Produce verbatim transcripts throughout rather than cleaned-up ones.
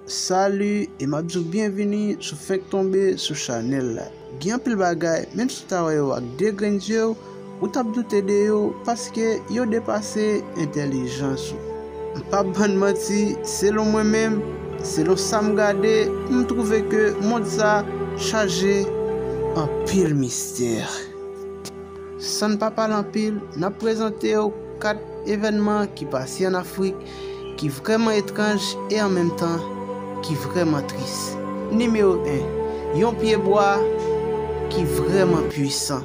Salut e m ap di w byenvini si w fenk tonbe sou chanèl la. Gen anpil bagay, menm si w ta wè yo ak de grenn zye w, ou t ap doute de yo paske yo depase entèlijans ou. M p ap bann manti, selon mwen menm, selon sa m gade, m twouve ke mond sa chaje anpil mistè. San n pa pale anpil, n ap prezante w kat evènman ki pase ann Afrik ki vrèman etranj e an menm tan ki vrèman tris. Nimewo en, yon pyebwa ki vrèman pwisan.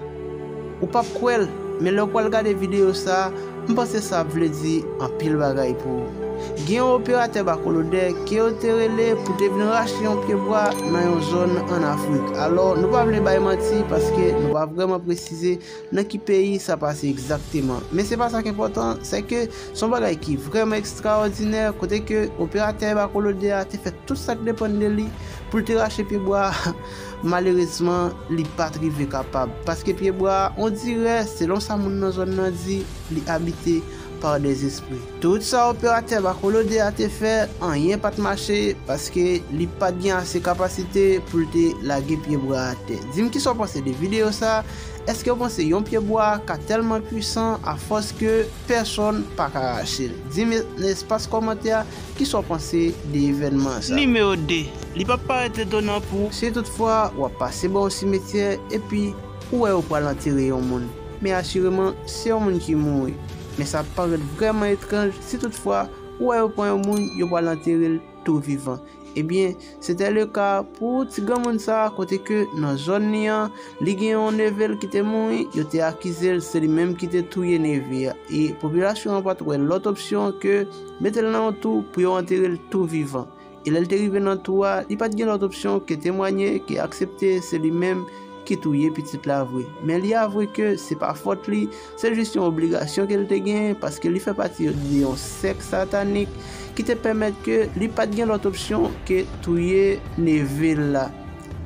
Ou p ap kwè l, men lè w pral gade videyo sa a, m panse sa ap vle di anpil bagay pou ou. Gen yon operatè bakolodè ke yo te rele pou te vin rache yon pyebwa nan yon zòn ann Afrik. Alò, nou pa vle bay manti paske nou pa vrèman presize nan ki peyi sa pase egzakteman. Men se pa sa k enpòtan, sèke se yon bagay ki vrèman ekstraòdinè, kote ke operatè bakolodè a te fè tout sa k depann de li pou l te rache pyebwa a. Malerezman, li pa t rive kapab, paske pyebwa a, ondirè, selon sa moun nan zòn nan di, li abite pa dèzespri. Tout sa operatè bakolodè a te fè, anyen pa t mache, paske li pa t gen ase kapasite pou l te lage pyebwa a atè. Di m kisa w panse de videyo sa a? Èske w panse yon pyebwa ka tèlman pwisan afòs ke pèsonn pa ka rache l? Di m nan espas kòmantè a kisa w panse de evènman sa a. Nimewo de, li p ap parèt etonan pou ou si toutfwa w ap pase bò yon simetyè epi ou wè yo pral antere yon moun. Men asireman, se yon moun ki mouri. Men sa ap parèt vrèman etranj si toutfwa ou wè yo pran yon moun, yo pral antere l tou vivan. Ebyen, se te le ka pou ti granmoun sa a, kote ke nan zòn li an, li gen yon neve l ki te mouri, yo te akize l se li menm ki te touye neve a. E popilasyon an pa t wè lòt opsyon ke mete l nan yon twou pou yo antere l tou vivan. E lè l te rive nan twou a, li pa t gen lòt opsyon ke temwanye, ke aksepte se li menm ki touye pitit la vre. Men li avwe ke se pa fòt li, se jis yon obligasyon ke l te genyen, paske li fè pati de yon sèk satanik ki te pèmèt ke li pa t gen lòt opsyon ke touye neve l la.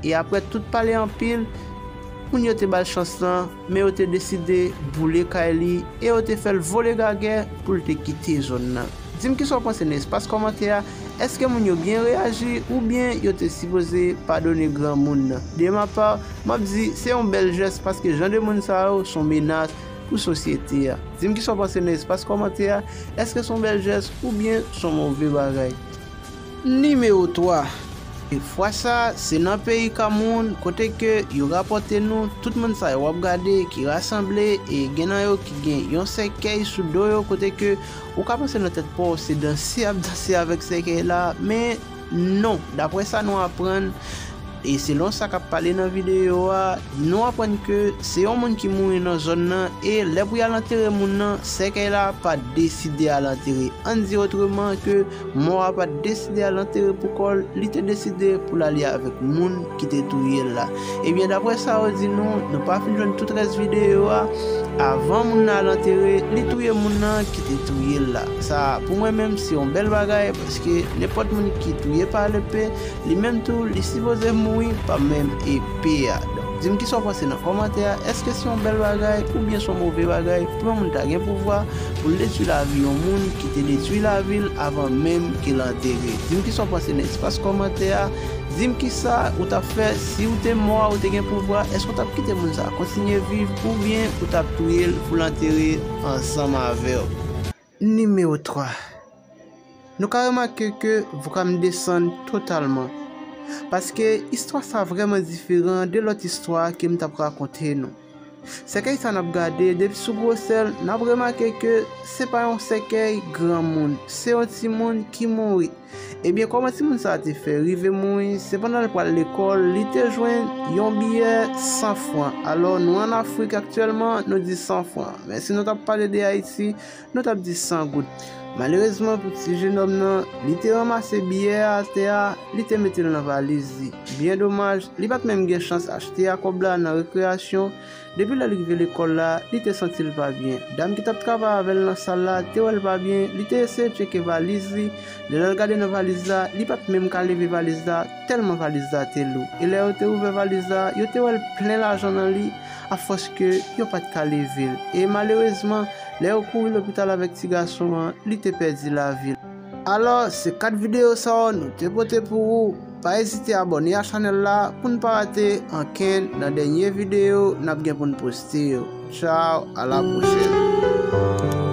E aprè tout pale anpil, moun yo te ba l chans lan, men yo te deside boule kay li e yo te fè l vole gagè pou l te kite zòn nan. Di m kisa w panse nan espas kòmantè a, èske moun yo byen reyaji oubyen yo te sipoze padone granmoun nan? De ma pa, m ap di se yon bèl jès paske jan de moun sa yo se yon menas pou sosyete a. Di m kisa w panse nan espas kòmantè a, èske se yon bèl jès oubyen se yon move bagay? Nimewo twa. E fwa sa, se nan peyi Kamewoun, kote ke yo rapòte nou tout moun sa yo w ap gade ki rasanble e gen nan yo ki gen yon sèkèy sou do yo, kote ke ou ka panse nan tèt pa w se danse y ap danse avèk sèkèy la, men non, daprè sa nou aprann, e selon sa k ap pale nan videyo a, nou aprann ke se yon moun ki mouri nan zòn nan, e lè pou y al antere moun nan, sèkèy la pa deside al antere. Ann di otreman ke mò a pa t deside al antere pou kò l, li te deside pou l ale avèk moun ki te touye l la. Ebyen, daprè sa yo di nou, nou pa fin jwenn tout rès videyo a. Avan moun nan al antere, li touye moun nan ki te touye l la. Sa, pou mwen menm, se yon bèl bagay, paske nenpòt moun ki touye pa lepe, li menm tou, li sipoze mouri pa menm epe a. Donk, di m kisa w panse nan kòmantè a. Èske se yon bèl bagay oubyen se yon move bagay pou yon moun ta gen pouvwa pou l detwi lavi yon moun ki te detwi lavi l avan menm ke l antere? Di m kisa w panse nan espas kòmantè a. Di m kisa ou t ap fè si w te mò a, ou te gen pouvwa, èske w t ap kite moun sa a kontinye viv oubyen ou t ap touye l pou l antere ansanm avè w? Nimewo twa. Nou ka remake ke vokal m desann totalman, paske istwa sa vrèman diferan de lòt istwa ke m t ap rakonte nou. Sèkèy sa n ap gade, depi sou gwosè l, n ap remake ke se pa yon sèkèy granmoun, se yon timoun ki mouri. Ebyen, kòman timoun sa a te fè rive mouri? Se pandan l pral lekòl, li te jwenn yon biyè san fran. Alò, nou ann Afrik aktyèlman, nou di san fran. Men si nou t ap pale de Ayiti, nou t ap di san goud. Malerezman pou ti jenòm nan, li te ranmase biyè a atè a, li te mete l nan valiz li. Byen domaj, li pa t menm gen chans achte a kòb la nan rekreyasyon. Depi lè l rive lekòl la, li te santi l pa byen. Dam ki t ap travay avè l nan sal la te wè l pa byen, li te eseye tcheke valiz li. Lè l al gade nan valiz la, li pa t menm ka leve valiz la, tèlman valiz la te lou. E lè yo te ouvè valiz la, yo te wè l plen lajan nan li, afòs ke yo pa t ka leve l. E malerezman, lè yo kouri lopital avèk ti gason an, li te pèdi lavi l. Alò, se kat videyo sa yo nou te pote pou ou. Pa ezite abòne a chanèl la pou n pa rate ankenn nan dènye videyo n ap gen pou n poste yo. Tchaw, a la pwochèn.